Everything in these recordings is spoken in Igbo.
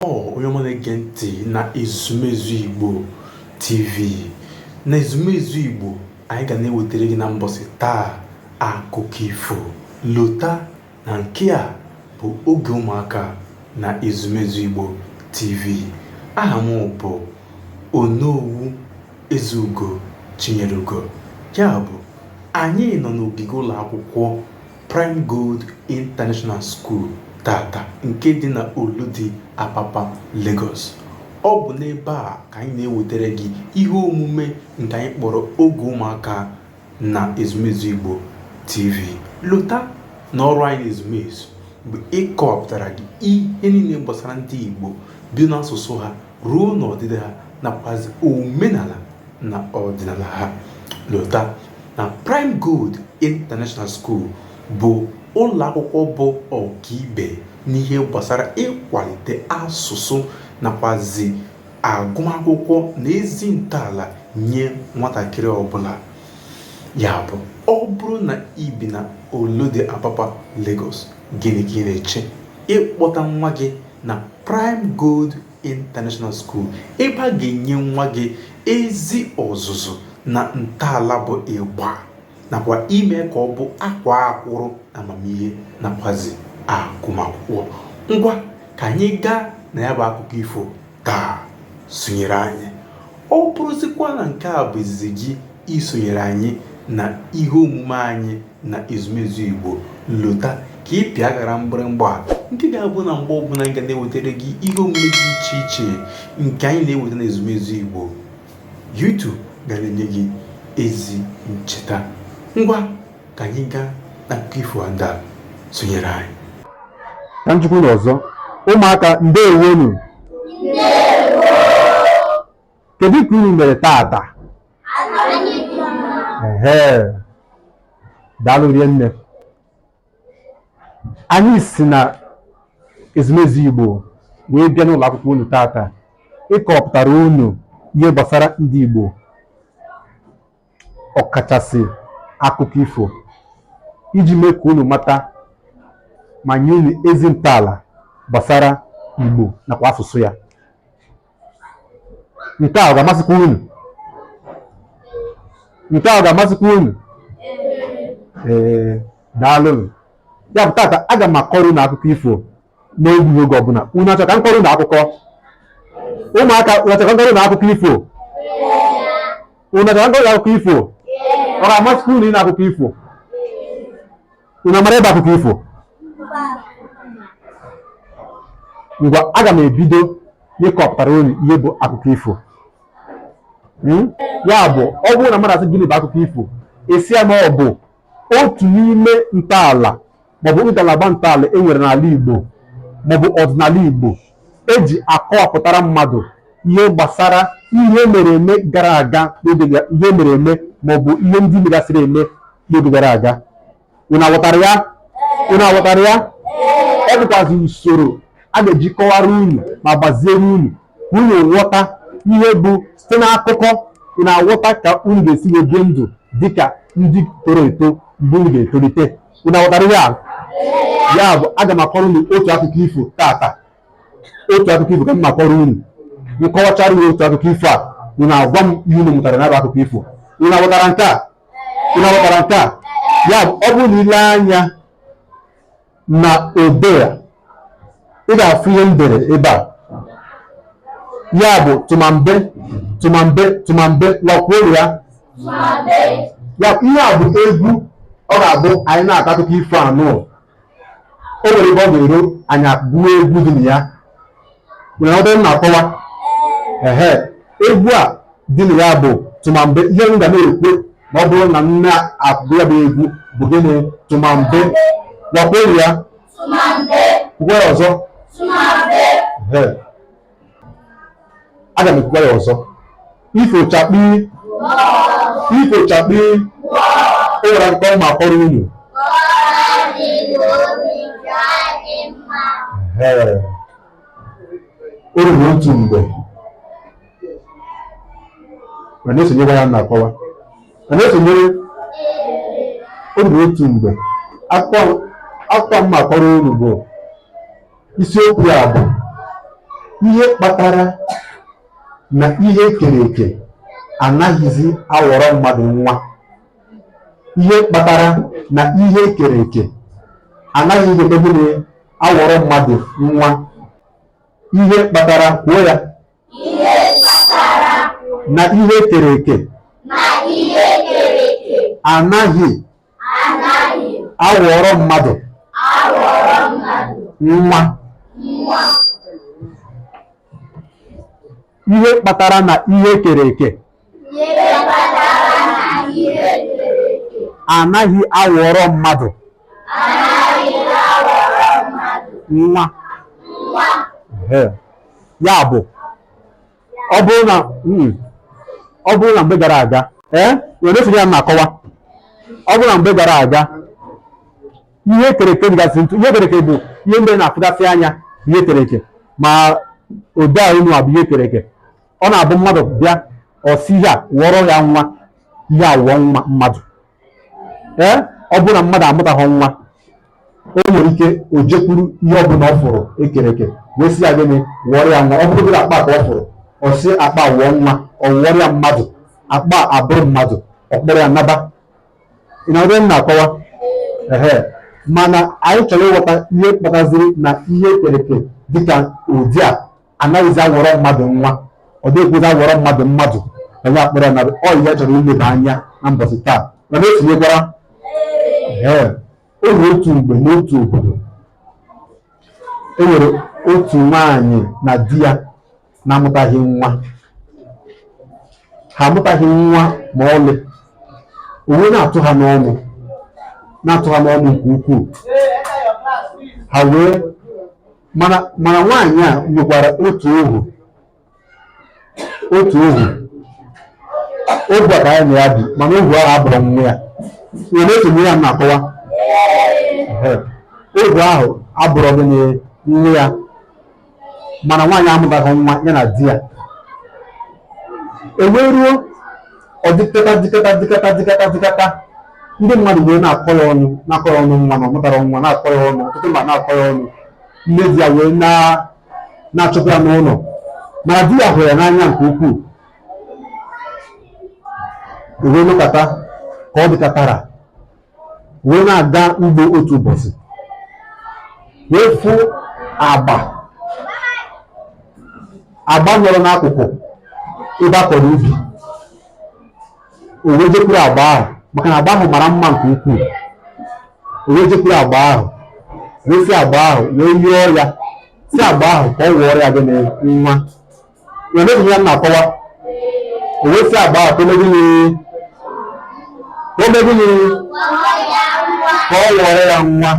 Onye ọma na-ege ntị na Ezumezu Igbo TV. Na Ezumezu Igbo, anyị ga na-ewetara gị na mbọsị taa akụkọ ifo. Lota na nke a bụ oge ụmụaka na Ezumezu Igbo TV. Aha m bụ Onowu Ezeugo Chinyelugo. Ya bụ, anyị nọ n'ogige ụlọ akwụkwọ Prime Gold International School tata nke dị na Olodi Apapa, Lagos. Ọ bụ n'ebe a ka anyị na-ewetara gị ihe omume nke anyị kpọrọ Oge Ụmụaka na Ezumezu Igbo TV. Lota na ọrụ anyị na Ezumezu bụ ịkọwapụtara gị ihe niile gbasara ndị Igbo bido n'asụsụ ha ruo n'ọdịdị ha nakwazi omenala na ọdịnala ha. Lota na Prime Gold International School bụ ụlọ akwụkwọ bụ ọkaibe n'ihe gbasara ịkwalite asụsụ nakwazi agụmakwụkwọ na ezi ntọala nye nwatakịrị ọbụla. Ya bụ, ọ bụrụ na ị bi na Olodi Apapa, Lagos, gịnị ka ị na-eche ịkpọta nwa gị na Prime Gold International School ebe a ga-enye nwa gị ezi ọzụzụ na ntọala bụ ịgba nakwa ime ka ọ bụ akwa akwụrụ amamihe nakwazi agụmakwụkwọ. Ngwa, ka anyị gaa na ya bụ akụkọ ifo taa. Sonyere anyị. Ọ bụrụzikwa na nke a bụ izizi gị isonyere anyị na ihe omume anyị na Ezumezu Igbo, lota ka ị pịa akara mgbịrịmgba a nke ga-abụ na mgbe ọbụla anyị ga na-ewetara gị ihe omume dị iche iche nke anyị na-eweta na Ezumezu Igbo, YouTube ga na-enye gị ezi ncheta. Ngwa, ka anyị gaa na akụkọ ifo ndị a. Sonyere anyị. Ka m jụkwa unu ọzọ, ụmụaka, ndewonu. Kedu ka unu mere tata? Ehe, daalụ rinne. Anyị si na Ezumezu Igbo wee bịa n'ụlọ akwụkwọ unu tata ịkọpụtara unu ihe gbasara ndị Igbo, ọkachasị akụkọ ifo, iji mee ka unu mata ma nye unu ezi ntọala gbasara Igbo nakwa asụsụ ya. Nke a ọ ga-amasịkwa unu? Nke a ọ ga-amasịkwa unu? Ee, daalụnụ. Ya bụ, tata aga m akọrọ unu akụkọ ifo n'egbughị oge ọbụla. Unu achọ ka m kọrọ unu akụkọ? Ụmụaka, unu achọ ka m kọrọ unu akụkọ ifo? Unu achọ ka m kọrọ unu akụkọ ifo? Ọ ga-amasịkwa unu ịnụ akụkọ ifo? Unu amara ebe akụkọ ifo? Ngwa, aga m ebido n'ịkọpụtara unu ihe bụ akụkọ ifo. Ya bụ, ọ bụrụ na mmadụ asị gịnị bụ akụkọ ifo, ị sị ya na ọ bụ otu n'ime ntọala maọbụ ngalaba ntọala e nwere n'ala Igbo maọbụ ọdịnala Igbo eji akọwapụtara mmadụ ihe gbasara ihe mere eme gara aga, ihe mere eme maọbụ ihe ndị megasịrị eme n'oge gara aga. Unu aghọtara ya? Unu aghọtara ya? Ọ bụkwazi usoro a ga-eji kọwara unu ma gbaziere unu ka unu ghọta ihe bụ site n'akụkọ. Unu aghọta ka unu ga-esi wee bie ndụ dịka ndị toro eto mgbe unu ga-etolite. Unu aghọtara ya? Ya bụ, aga m akọrọ unu otu akụkọ ifo tata. Otu akụkọ ifo ka m na-akọrọ unu. M kọwachara unu otu akụkọ ifo a, unu agwa m ihe unu mụtara na akụkọ ifo. Unu aghọtara nke a? Unu aghọtara nke a? Ya bụ, ọ bụrụ na i lee anya na odee a, ị ga-afụ ihe m dere ebe a. Ya bụ tụmambe, tụmambe, tụmambe. Lakwuo ya. Ya, ihe a bụ egwu ọ ga-abụ anyị na-akọ akụkọ ifo anụ. O nwere ebe ọ ga-eru, anyị agụọ egwu dị na ya. Nwere ọdụ m na-akọwa? Ehe, egwu a dị na ya bụ tụmambe. Ihe m ga na-ekwe ma ọ bụrụ na m na-agụ ya bụ egwu bụ gịnị? Tụmambe. Gwakwuo ya. Kwukwa ya ọzọ. Ehe, aga m ekwukwa ya ọzọ. Ifo chakpi, ifo chakpi. O nwere akụkọ m ma-akọrọ unu. Ee, o ruru otu mgbe ma na-esonyekwa ya na-akọwa ma na-esonyere. O ruru otu mgbe, akụkọ m ma-akọrọ unu bụ isiokwu ya bụ Ihe kpatara na ihe ekere eke anaghịzi aghọrọ mmadụ nwa. Ihe kpatara na ihe ekere eke anaghịzi eme gịnị? Aghọrọ mmadụ nwa. Ihe kpatara, kwuo ya. Ihe kpatara na ihe ekere eke na ihe ekere eke anaghị anaghị aghọrọ mmadụ aghọrọ mmadụ nwa. Nwa. Ihe kpatara na ihe ekere eke Ihe kpatara na ihe ekere eke anaghị aghọrọ mmadụ anaghị aghọrọ mmadụ nwa. Nwa. Ehe. Ya bụ, ọ bụrụ na ọ bụrụ na mgbe gara aga, ee, were esonye ya na-akọwa, ọ bụrụ na mgbe gara aga ihe ekere eke dịgasị ntụ. Ihe ekere eke bụ ihe ndị na-afụgasị anya bụ ihe ekere eke, ma ode a unu a bụ ihe ekere eke. Ọ na-abụ mmadụ bịa, ọ sị ihe a wụọrọ ya nwa, ihe a wụọ nwa mmadụ. Ee, ọ bụrụ na mmadụ amụtaghị nwa, o nwere ike o jekwuru ihe ọbụla ọ fụrụ ekere eke wee sị ya gịnị? Wụọrọ ya nwa. Ọ bụrụgodị akpa ka ọ fụrụ, ọ sị akpa wụọ nwa, ọ wụọrọ ya mmadụ, akpa abụrụ mmadụ, ọ kpọrọ ya naba. Ị na-ọdị m na-akọwa? Ehe. Mana anyị chọrọ ịghọta ihe kpataziri na ihe ekere eke dịka ụdị a anaghịzi aghọrọ mmadụ nwa, ọ dịghịkwụzi aghọrọ mmadụ mmadụ na ya akpọrọ ya naba. Ọ ihe a chọrọ ileba anya na mbọsị taa, mana etinyekwara. Ee, o nwere otu mgbe n'otu obodo, e nwere otu nwaanyị na di ya na-amụtaghị nwa. Ha amụtaghị nwa ma ọlị. O wee na-atụ ha n'ọnụ, na-atụ ha n'ọnụ nke ukwuu. Ha wee mana nwaanyị a nwekwara otu ohu, otu ohu, ohu a ka ya na ya bi, mana ohu ahụ abụrụ nwa ya. Wee na-esonye ya na-akọwa. Ehe. Ohu ahụ abụrụ gịnị? Nwa ya. Mana nwaanyị amụtaghị nwa, ya na di ya. E wee ruo, ọ dịkata dịkata dịkata dịkata dịkata, ndị mmadụ wee na-akọ ya ọnụ, na-akọ ya ọnụ nwa na ọ mụtara nwa, na-akọ ya ọnụ, ọtụtụ mmadụ na-akọ ya ọnụ. Nne di ya wee na-achụpụ ya n'ụlọ, mana di ya hụrụ ya n'anya nke ukwuu. O wee nọkọta ka ọ dịkatara, wee na-aga ugbo otu ụbọchị, wee fụ agba, agba nọrọ n'akụkụ ebe a kọrọ ubi. O wee jekwuru agba ahụ, maka na agba ahụ mara mma nke ukwuu. O wee jekwuru agba ahụ, wee sị agba ahụ, wee yọọ ya, si agba ahụ ka ọ wụọrọ ya gịnị? Nwa. Ya na ya na-akọwa. O wee sị agba ahụ ka o mee gịnị? Ka o mee gịnị? Ka ọ wụọrọ ya nwa.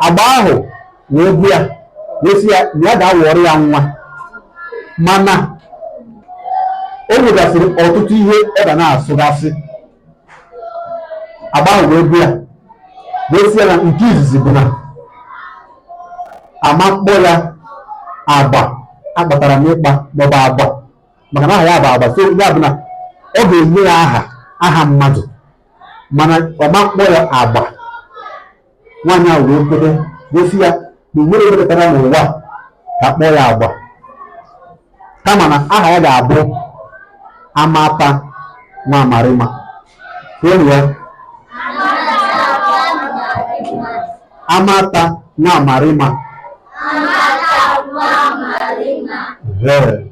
Agba ahụ wee gbu ya, wee sị ya na ya ga-awụọrọ ya nwa, mana o nwegasịrị ọtụtụ ihe ọ ga na-asụgasị. Agba ahụ wee gbu ya, wee sị ya na nke izizi bụ na ama mkpọ ya agba akpatara n'ịkpa maọbụ agba, maka na aha ya bụ agba. So ya bụ na ọ ga-enye ya aha, aha mmadụ, mana ọma mkpọ ya agba. Nwaanyị ahụ wee kwete, wee sị ya na onwere ewepụtara n'ụwa ka akpọọ ya agba, kama na aha ya ga-abụ Amata nwa Amarịma. Kwuo ya, Amata nwa Amarịma. Ee.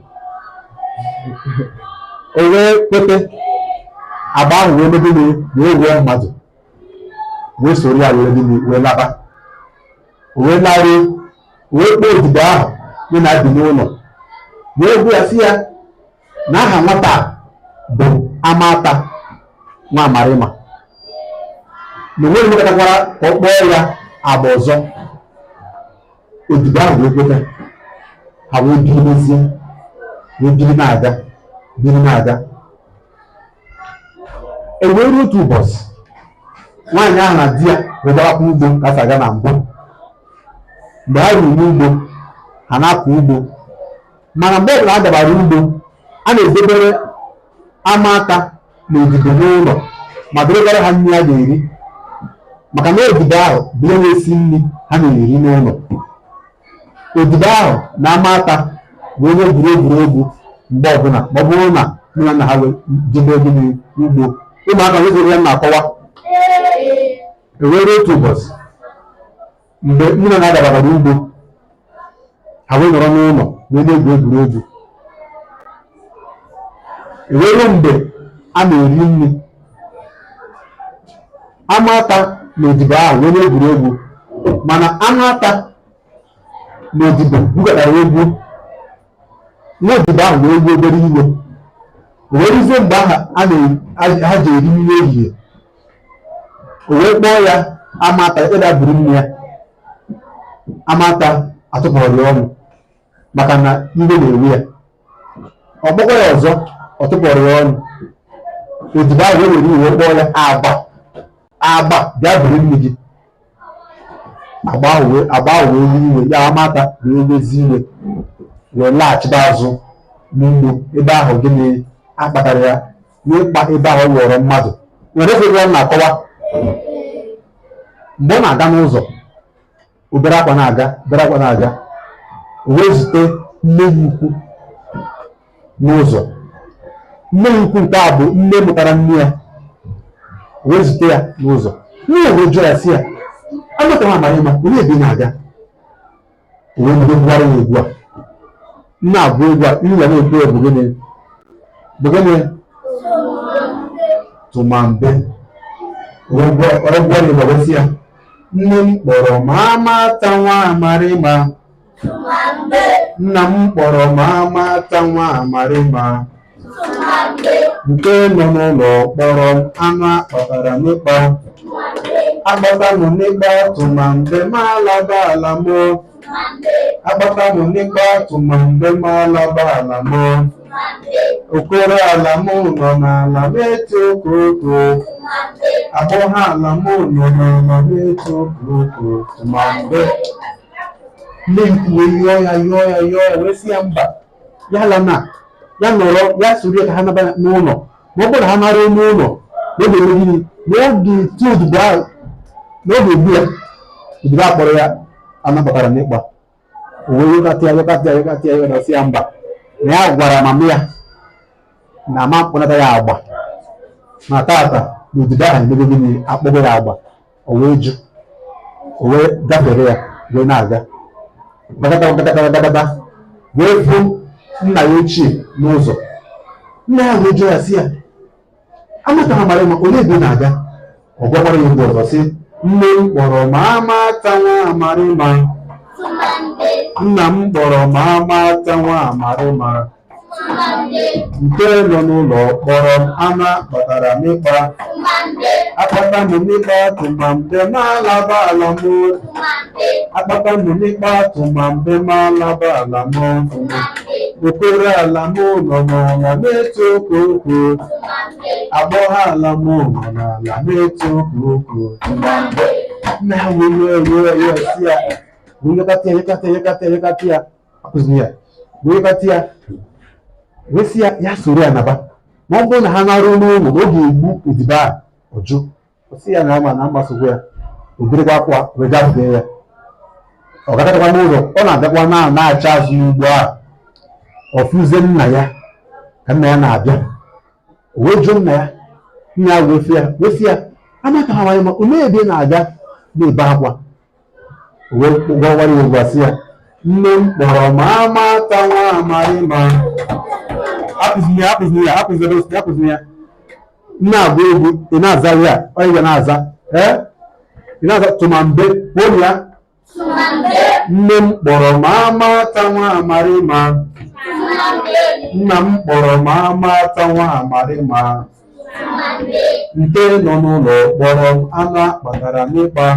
O wee kwete. Agba ahụ wee mee gịnị? Wee wụọ mmadụ, wee soro ya were gịnị? Wee laba. O wee laruo, wee kpọọ odibo ahụ ya na-abi n'ụlọ, wee gwa ya, sị ya na aha nwata a bụ Amata nwa Amarịma, na onweghị mekọtakwara ka ọ kpọọ ya agba ọzọ. Odibo ahụ wee kweta. Ha wee biri n'ezie, wee biri na-aga, biri na-aga. E wee ruo otu ụbọchị, nwaanyị ahụ na di ya wee gawakwa ugbo ka a si aga na mbụ. Mgbe ha ruru n'ugbo, ha na-akọ ugbo, mana mgbe ọbụla ha gabara ugbo, a na-edebere Amata na odibo n'ụlọ ma debekwara ha nri ha ga-eri, maka na odibo ahụ bụ ihe na-esi nri ha na-eri n'ụlọ. Odibo ahụ na Amata wee na-egwuri egwuregwu mgbe ọbụla ma ọ bụrụ na nne na nna ha wee jebe gịnị ugbo. Ụmụaka nweziri ya na-akọwa. Ewere otu ụbọchị mgbe nne na nna gabagara ugbo, ha wee nọrọ n'ụlọ wee na-egwu egwuregwu. Ewere mgbe a na-eri nri, Amata na odibo ahụ wee na-egwuri egwu, mana Amata na odibo gwukọtara egwu. Nwa odibo ahụ wee wee obere iwe. O wee ruzie mgbe ahụ ha ji eri nri ehihie, o wee kpọọ ya Amata ịda buru nri ya. Amata atụpụrụ ya ọnụ maka na iwe na-ewe ya. Ọ kpọkwa ya ọzọ, ọ tụpụrụ ya ọnụ. Odibo ahụ wee were iwe kpọọ ya agba agba, bịa buru nri gị. Agba ahụ wee wee iwe ya. Amata wee wezi iwe wee laghachiba azụ n'ugbo ebe ahụ gịnị akpatara ya n'ịkpa ebe ahụ ọ wụọrọ mmadụ. Nwere ebe ya na-akọwa mgbe ọ na-aga n'ụzọ, obere akwa na-aga, obere akwa na-aga, o wee zute nne ya ukwu n'ụzọ. Nne ya ukwu nke a bụ nne mụtara nne ya. O wee zute ya n'ụzọ. Nne ya wee jụọ ya sị ya, Amata nwa Amarịma, olee ebe ị na-aga? O wee bido gụwara ya egwu a. Nne abụ egwu a ilu ya na-ekwu ya bụ gịnị? Bụ gịnị? Tụmambe. O wee gụọ ya egwu a wee sị ya, nne m kpọrọ m Amata nwa Amarịma, nna m kpọrọ m Amata nwa Amarịma, nke nọ n'ụlọ kpọrọ m anụ akpatara n'ịkpa, akpata m n'ịkpa tụmambe ma alaba ala m, akpata m n'ịkpa tụmambe ma alaba ala m, okoro ala m nọ n'ala na-eto okoko, agbọghọ ala m nọ n'ala na-eto okoko, tụmambe. Nne ukwu wee yọọ ya, yọọ ya, yọọ ya, wee sị ya mba, ya ala na ya nọrọ ya soro ya ka ha naba n'ụlọ. Ma ọ bụrụ na ha nara n'ụlọ, na ọ ga-eme gịnị? Na ọ ga-eti odibo ahụ, na ọ ga-egbu ya. Odibo a kpọrọ ya anakpatara n'ịkpa. O wee yọkata ya, yọkata ya, yọkata ya, yọkata, sị ya mba, na ya gwara mama ya na ama mkpọnata ya agba na tata, na odibo ahụ emego gịnị? Akpọgo ya agba. O wee jụ, o wee gafere ya wee na-aga gbagata gbagata gbagata, wee fụ nna ya ochie n'ụzọ. Nna ya wee jụọ ya sị ya, Amata Amarịma, olee ebe ị na-aga? Ọ gwakwara ya egwu ọzọ sị, nne m kpọrọ m Amata nwa Amarịma, nna m kpọrọ m Amata nwa Amarịma, nke nọ n'ụlọ kpọrọ m anụ akpatara n'ịkpa, akpata m n'ịkpa tụmambe ma alaba ala m, akpata m n'ịkpa tụmambe ma alaba ala m, okoro ala m nọ n'ala na-eto okoko, agbọghọ ala m nọ n'ala na-eto okoko. Nna ya wee yọọ yọọ yọọ si ya, wee yọkata ya, yọkata ya, yọkata ya, yọkata ya, akụziri ya, wee yọkata ya, wee sị ya ya soro ya naba. Ma ọ bụrụ na ha naruo n'ụlọ, na ọ ga-egbu odibo a. Ọ jụ, ọ sị ya na ama na mgbasogbu ya. O berekwa akwa wee gafee ya. Ọ gagatakwa n'ụzọ, ọ na-agakwa na-acha azụ n'ugbo a, ọ fụzie nna ya ka nna ya na-abịa. O wee jụọ nna ya. Nna ya wee fụ ya, wee sị ya, Amata Amarịma, olee ebe ị na-aga na-ebe akwa? O wee gwawara ya egwu sị ya, nne m kpọrọ m Amata nwa Amarịma. Akụziri ya, akụziri ya, akụziri ya, akụziri ya. Nna agụ egwu, ị na-aza ya, onye ga na-aza ee, ị na-aza tụmambe kwuo ya. Nne m kpọrọ m Amata nwa Amarịma, nna m kpọrọ m Amata nwa Amarịma, nke nọ n'ụlọ kpọrọ m anụ akpatara n'ịkpa,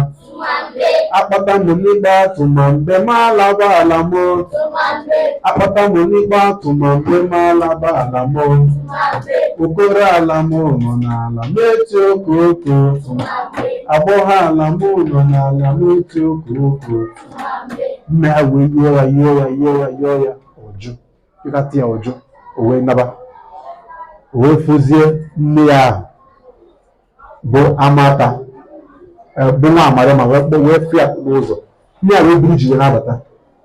akpata m n'ịkpa tụmambe ma alaba ala m, akpata m n'ịkpa tụmambe ma alaba ala m, okoro ala m nọ n'ala na-eti okoko, agbọghọ ala m nọ n'ala na-eti okoko. Nna ya wee yọọ ya, yọọ ya, yọọ ya, yọọ ya, ọjụ, yọkata ya, ọjụ. O wee naba, o wee fụzie nne ya ahụ bụ Amata bụ nwa Amarịma, wee fụ ya n'ụzọ. Nne ya wee buru ji wee na-abata.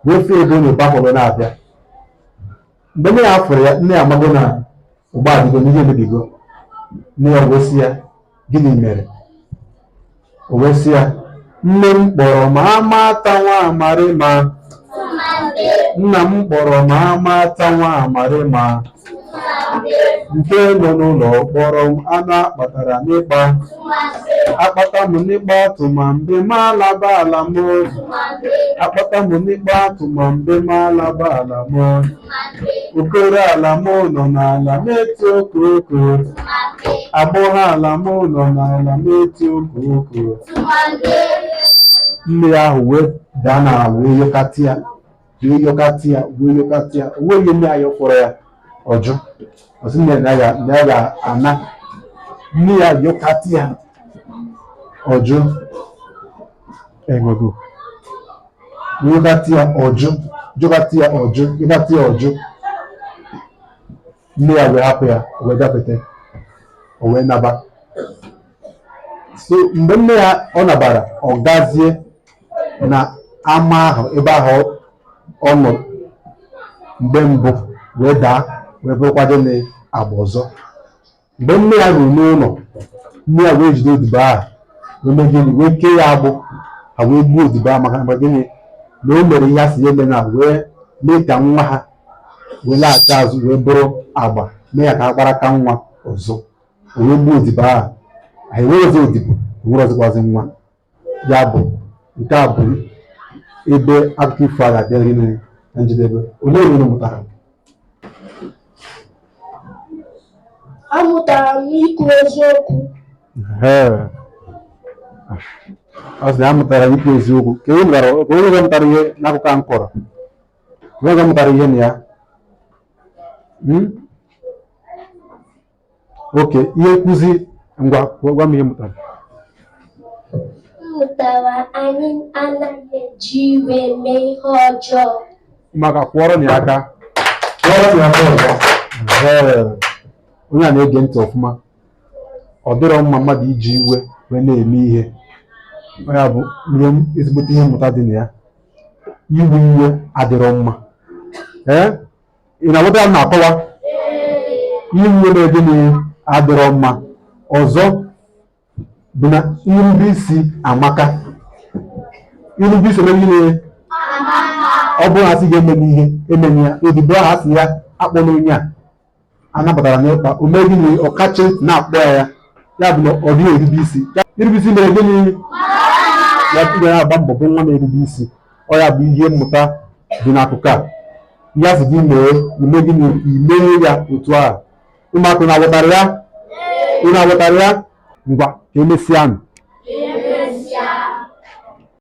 Wee fụ ebe ọ na-ebe akwa wee na-abịa. Mgbe nne ya fụrụ ya, nne ya amago na ụgbọ adịgo na ihe emebigo. Nne ya wee sị ya, gịnị mere? O wee sị ya, nne m kpọrọ m amata nwa amarịma, nna m kpọrọ m amata nwa amarịma, nke nọ n'ụlọ kpọrọ m anụ akpatara n'ịkpa, akpata m n'ịkpa tụma mbe ma alaba ala m, akpata m n'ịkpa tụma mbe ma alaba ala m, okoro ala m nọ n'ala na-eti okoko, agbọghọ ala m nọ n'ala na-eti okoko. Nne ya ahụ wee daa n'ala wee yọkatị ya, wee yọkatị ya, wee yọkatị ya. O nweghị nne ya yọfọrọ ya, ọ jụ. Ọ sị nne ya na ya ga-ana. Nne ya yọkatị ya, ọ jụ. Enwego. Yọkatị ya, ọ jụ. Jụkatị ya, ọ jụ. Yọkatị ya, ọ jụ. Nne ya wee hapụ ya, o wee gafete, o wee naba. So mgbe nne ya ọ nabara, ọ gazie na ama ahụ ebe ahụ ọ nọ mgbe mbụ wee daa wee bụrụkwa gịnị agba ọzọ. Mgbe nne ya ruru n'ụlọ, nne ya wee jide odibo ahụ wee mee gịnị, wee kee ya agbụ. Ha wee gbuo odibo ahụ maka gịnị na o mere ihe a sị ya eme na wee mee ka nwa ha wee laghachi azụ wee bụrụ agba, mee ya ka ha gbara ka nwa ọzọ. O wee gbuo odibo ahụ. Ha enweghịzi odibo, enwerọzikwazi nwa. Ya bụ nke a bụ ebe akụkọ ifo a ga-abịa gịnị na njedebe. Olee ihe unu mụtara? Amụtara m ikwu eziokwu. Ọ sị na amụtara ikwu eziokwu. Ka onye mụtara, ka onye mụtara ihe n'akụkọ a m kọrọ, ka onye mụtara ihe na ya. Okay, ihe nkụzi, ngwa gwa m ihe mụtara. M mụtara anyị anaghị eji iwe eme ihe ọjọọ. Maka kwụọrọ na ya aka, kwụọrọ na ya aka ọzọ. Onye a na-ege ntị ọfụma, ọ dịrọ mma mmadụ iji iwe wee na-eme ihe. Ya bụ ihe ezigbote ihe mmụta dị na ya. Iwe iwe adịrọ mma. Ee, ị na-aghọta ya m na-akọwa? Iwe iwe na-gịnị adịrọ mma. Ọzọ bụ na irube isi amaka. Irube isi eme gịnị? Ọ bụrụ na asị gị emena ihe, emena ya. Odibo ahụ asị ya akpọla onye a anabatara n'ịkpa, o mee gịnị? Ọ kachi na-akpọ ya. Ya bụ na ọ dịghị erube isi. Irube isi mere gịnị? Ya ga na-agba mbọ bụ nwa na-erube isi. Ọ ya bụ ihe mmụta dị n'akụkọ a. Ihe asị gị mee, ime gịnị? Imee ya otu a. Ụmụaka, unu aghọtara ya? Unu aghọtara ya? Ngwa, ka emesịanụ.